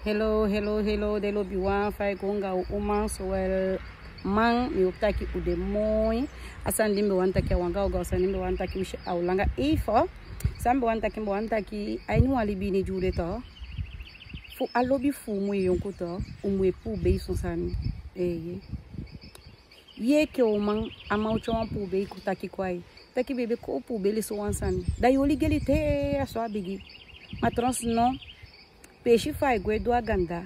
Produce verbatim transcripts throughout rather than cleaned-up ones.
Hello, hello, hello, den lobiwan, fa e go anga un uman, sowel man, mi hopi taki un de moi. A sani di mi be wani taki, a wan gaw gaw sani di mi be wani taki, mi si a o langa even. San mi be wani taki, mi be wani taki, a ini wan libi ini di un de tu, fu a lobi fu un mu e yonku tu, un mu e puubei son sani. Eeye. Yu enke uman, a man o tyari wan puubei kon taki kon a yu. Taki bebe kon u puubei sowan sani. Da yu o ligeli te a so a bigi. Ma trans no. Pe i si fa a e go e du a ganda.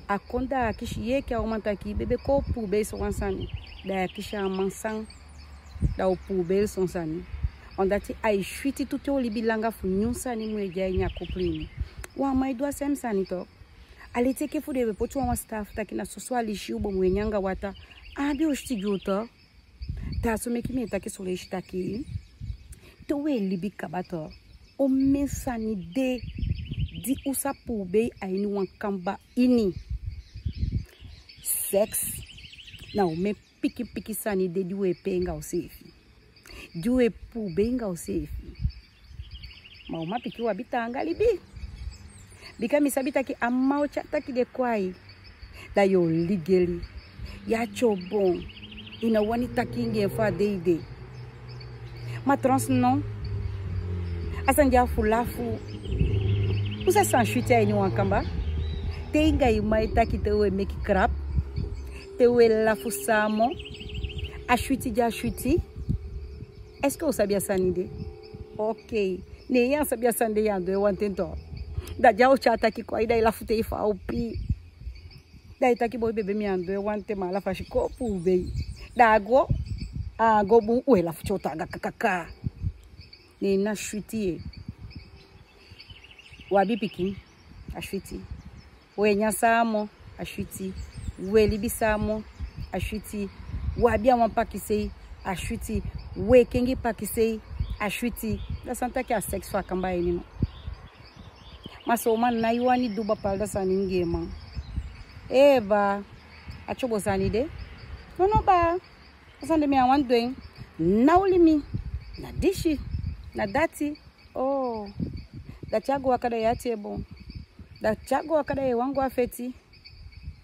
A kon da a akisi yu enke a uman taki bebe kon u puubei sowan sani. Da yu akisi a man san. Da u puubei son sani. Omdat a e switi tu te u libi langa fu nyun sani mu e de a ini a kopu ini. Wan man e du a sem sani tu. A leti enke fu den be poti wan wan sitaafu taki na soso alisi u bo mu e nyan anga wata. A abi ositi gi u tu. Da a so meki mi e taki son leisi taki, te u e libi kaba tu, omen sani de di u sa puubei a ini wan kamba ini. Seks. Na omen pikin pikin sani de di u e pee anga useefi. Di u e puubei anga useefi. Ma uman pikin u abi taanga libi. Bika mi sabi taki a man o tyari taki de kon a yu. Da yu o ligeli. Yu ati o bon. I no wani taki anga en fu a dei de. Ma trans no. A sani di a fu lafu. Un sa san switi a ini wan kamba. Te yu anga yu man e taki te u e meki krap. Te u e lafu samen. A switi di a switi. Est-ce que u sabi a sani de? Ok. Ne yu á sabi a sani de, yu á du en wanten tu. Da di a o tyari taki kon a yu, da i lafu te i fa opi. Da i taki boi bebe mi á du en wanten, ma ala fasi kon puubei. Da a go, a go bun, u e lafu te u taanga kakaka. Ne na switi ye. U abi pikin, a switi. U e nyan samen, a switi. U e libi samen, a switi. U abi a wan pakisei, a switi. U e kengi pakisei, a switi. Da san taki a seks fu a kamba ini no. Ma son uman ná e wani du bapalda sani anga en man. Ee baa, a tyobo sani de. Nono baa, a sani de mi á wani du en. Ná oli mi. Na disi, na dati. Oo. Da te a go waka da yu ati e bon. Da te a go waka da yu e wani go a feti.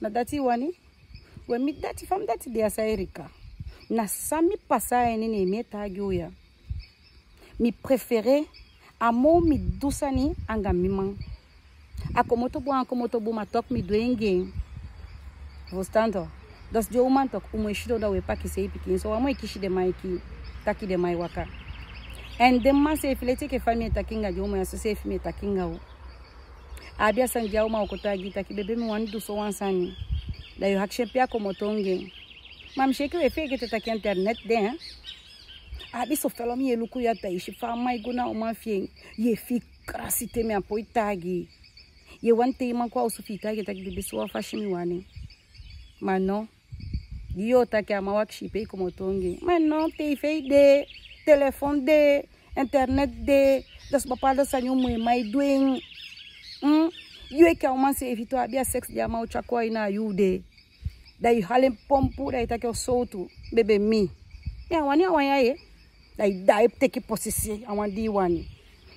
Na dati i wani. We mi dati, fa mi dati de a Sairika. Na san mi pasa a ini, ne mi e taigi u ya. Mi prefere a moo mi du sani anga mi man. A komoto bun, a komoto bun, ma tok mi du en anga en. Fusutan tu. Dus den uman tok, un mu e sidon da u e pakisei pikin. So wan mu e kisi den man e kii, taki den man e waka. Èn den man seefi, leti enke fa mi e taki anga den uman ya, so seefi mi e taki anga u. A abi a sani di a uman o kon taigi yu taki bebe mi wani du sowan sani. Da yu akisi en pe a komoto anga en. Ma mi si enke u e feegete taki internet de, hè. A abi son felon mi e luku ya, da i si fa a man e go na a uman fi en. Yu e fii krasi te mi á poi taigi. Yu e wani te i man kon a osu fi i taigi en taki bebe sowan fasi mi wani en. Ma no. Di yu o taki a man o akisi i pe i komoto anga en. Ma no, te i fei de, telefon de, internet de, dus bapalda sani u mu e man e du en. Hmm? Yu enke a uman seefi tu abi a seks di a man o tyari kon a yu, na a yuu de. Da i hali en pompu, da i taki o sowtu, bebe mi. Mi á wani a wan ya ye. Da i, da i teki posisi a wan di i wani.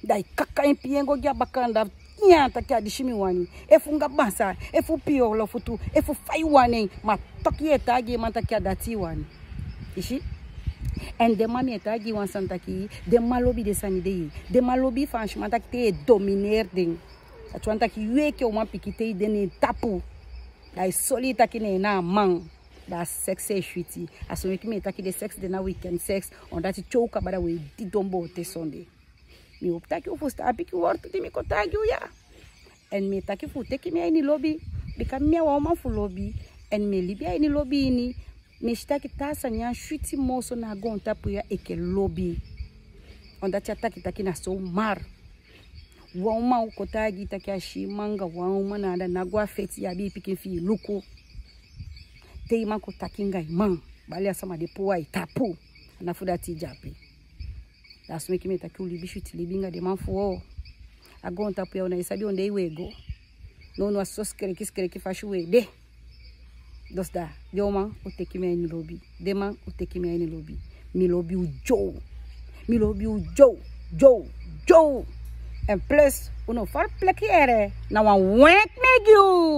Da i kaka en pii en go gi a baka anda, ya, taki a disi mi wani. Efu anga bansa, efu pii olo futu, efu fa i wani en, ma toki yu e taigi en man taki a dati i wani. I si? Èn den man mi e taigi wan sani taki, den man lobi den sani de ye. Den man lobi fa a siman taki te yu e domineri den. Dati wani taki yu enke uman pikin te i de na en tapu. Da i soli yu taki na en na a man. Da a seks e switi. A so meki mi e taki den seks de na weekend seks. On dati te u kaba da u e didon boo te sonde. Mi hopi taki u fusutan a pikin wortu di mi kon taigi u ya. Èn mi e taki fu u teki mi a ini lobi. Bika mi a wan uman fu lobi. Èn mi e libi a ini lobi ini. Mi e si taki taa sani ya switi moo so na a goontapu ya enke lobi. On dati a taki taki na so mar. Wan uman o kon taigi yu taki a si i man anga wan uman na anda, na go a feti, yu abi i pikin fi i luku. Te i man kon taki anga i man, bali a sama de puu a i tapu. A na fu dati i de ape. Da a so meki mi e taki u libi switi libi anga den man fu u. A goontapu ya u ná e sabi on dei u e go. Nownow a so sikeleki sikeleki fasi u e de. Dus da den uman o teki mi a ini lobi. Den man o teki mi a ini lobi. Mi lobi u dyow. Mi lobi u dyow, dyow, dyow. En plus, u no verplicht yere. Na wan wenk mi e gi u.